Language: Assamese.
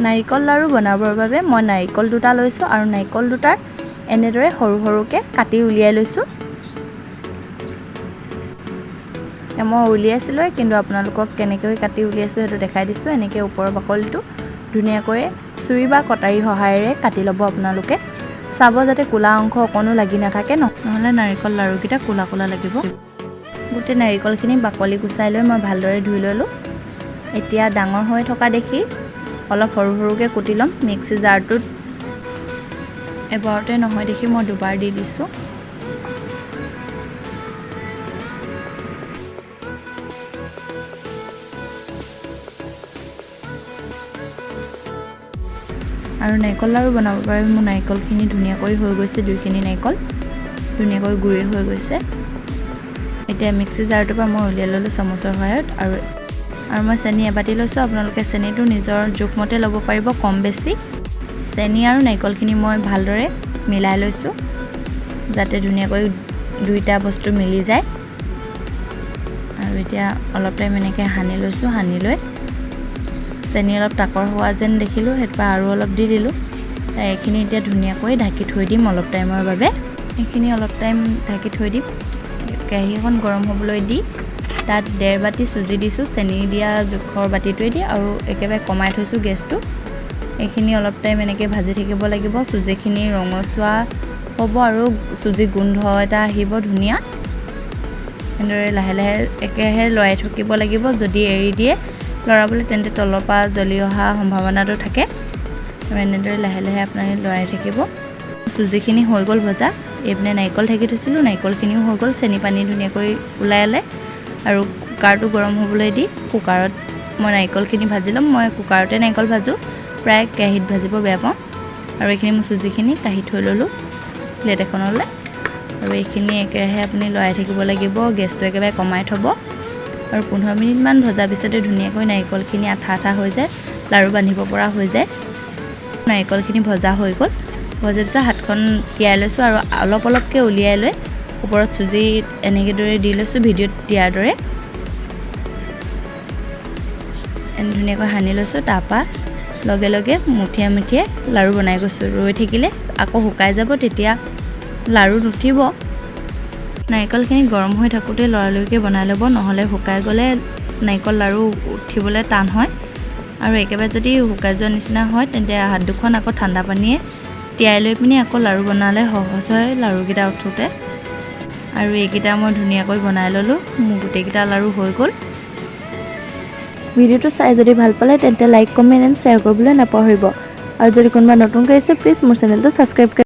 নাৰিকল লাড়ু বনাবৰ বাবে মই নাৰিকল দুটা লৈছোঁ আৰু নাৰিকল দুটাৰ এনেদৰে সৰু সৰুকৈ কাটি উলিয়াই লৈছোঁ। মই উলিয়াইছিলোঁৱে, কিন্তু আপোনালোকক কেনেকৈ কাটি উলিয়াইছোঁ সেইটো দেখাই দিছোঁ। এনেকৈ ওপৰৰ বাকলিটো ধুনীয়াকৈ চুৰি বা কটাৰীৰ সহায়েৰে কাটি ল'ব আপোনালোকে। চাব যাতে ক'লা অংশ অকণো লাগি নাথাকে, নহ'লে নাৰিকল লাড়ুকেইটা ক'লা ক'লা লাগিব। গোটেই নাৰিকলখিনি বাকলি গুচাই লৈ মই ভালদৰে ধুই ল'লোঁ। এতিয়া ডাঙৰ হৈ থকা দেখি অলপ সৰু সৰুকৈ কুটি ল'ম। মিক্সি জাৰটোত এবাৰতে নহয় দেখি মই দুবাৰ দি দিছোঁ। আৰু নাৰিকল লাড়ু বনাব বাবে মোৰ নাৰিকলখিনি ধুনীয়াকৈ হৈ গৈছে। দুইখিনি নাৰিকল ধুনীয়াকৈ গুড়ি হৈ গৈছে। এতিয়া মিক্সি জাৰটোৰ পৰা মই উলিয়াই ল'লোঁ চামুচৰ সহায়ত। আৰু মই চেনি এবাতি লৈছোঁ। আপোনালোকে চেনিটো নিজৰ জোখমতে ল'ব পাৰিব, কম বেছি। চেনি আৰু নাৰিকলখিনি মই ভালদৰে মিলাই লৈছোঁ, যাতে ধুনীয়াকৈ দুইটা বস্তু মিলি যায়। আৰু এতিয়া অলপ টাইম এনেকৈ সানি লৈছোঁ। সানি লৈ চেনি অলপ তাকৰ হোৱা যেন দেখিলোঁ, সেইটো পৰা আৰু অলপ দি দিলোঁ। এইখিনি এতিয়া ধুনীয়াকৈ ঢাকি থৈ দিম অলপ টাইমৰ বাবে। এইখিনি অলপ টাইম ঢাকি থৈ দিম। কেৰাহীখন গৰম হ'বলৈ দি তাত 1.5 বাতি চুজি দিছোঁ, চেনি দিয়া জোখৰ বাতিটোৱে দি, আৰু একেবাৰে কমাই থৈছোঁ গেছটো। এইখিনি অলপ টাইম এনেকৈ ভাজি থাকিব লাগিব। চুজিখিনি ৰঙচুৱা হ'ব আৰু চুজি গোন্ধ এটা আহিব ধুনীয়া। এনেদৰে লাহে লাহে একেৰাহে লৰাই থাকিব লাগিব। যদি এৰি দিয়ে লৰাবলৈ, তেন্তে তলৰ পৰা জ্বলি অহা সম্ভাৱনাটো থাকে। আৰু এনেদৰে লাহে লাহে আপোনালোকে লৰাই থাকিব। চুজিখিনি হৈ গ'ল ভজা। এইপিনে নাৰিকল ঢাকি থৈছিলোঁ, নাৰিকলখিনিও হৈ গ'ল। চেনি পানী ধুনীয়াকৈ ওলালে। আৰু কুকাৰটো গৰম হ'বলৈ দি কুকাৰত মই নাৰিকলখিনি ভাজি ল'ম। মই কুকাৰতে নাৰিকল ভাজোঁ, প্ৰায় কেৰাহীত ভাজিব বেয়া পাওঁ। আৰু এইখিনি মই চুজিখিনি কাঢ়ি থৈ ল'লোঁ প্লেট এখনলৈ। আৰু এইখিনি একেৰাহে আপুনি লৰাই থাকিব লাগিব, গেছটো একেবাৰে কমাই থ'ব। আৰু 15 মিনিটমান ভজাৰ পিছতে ধুনীয়াকৈ নাৰিকলখিনি আঠা আঠা হৈ যায়, লাড়ু বান্ধিব পৰা হৈ যায়। নাৰিকলখিনি ভজা হৈ গ'ল। ভজাৰ পিছত হাতখন তিয়াই লৈছোঁ আৰু অলপ অলপকৈ উলিয়াই লৈ ওপৰত চুজি এনেদৰে দি লৈছোঁ, ভিডিঅ'ত দিয়াৰ দৰে এনে ধুনীয়াকৈ সানি লৈছোঁ। তাৰপৰা লগে লগে মুঠিয়াই মুঠিয়াই লাড়ু বনাই গৈছোঁ। ৰৈ থাকিলে আকৌ শুকাই যাব, তেতিয়া লাড়ু নুঠিব। নাৰিকলখিনি গৰম হৈ থাকোঁতে লৰালৰিকৈ বনাই ল'ব, নহ'লে শুকাই গ'লে নাৰিকল লাড়ু উঠিবলৈ টান হয়। আৰু একেবাৰে যদি শুকাই যোৱা নিচিনা হয়, তেন্তে হাত দুখন আকৌ ঠাণ্ডা পানীয়ে তিয়াই লৈ পিনি আকৌ লাড়ু বনালে সহজ হয় লাড়ুকেইটা উঠোঁতে। আৰু এইকেইটা মই ধুনীয়াকৈ বনাই ল'লোঁ। মোৰ গোটেইকেইটা লাড়ু হৈ গ'ল। ভিডিঅ'টো চাই যদি ভাল পালে, তেন্তে লাইক, কমেণ্ট এণ্ড শ্বেয়াৰ কৰিবলৈ নাপাহৰিব। আৰু যদি কোনোবা নতুনকৈ আহিছে, প্লিজ মোৰ চেনেলটো ছাবস্ক্ৰাইব কৰি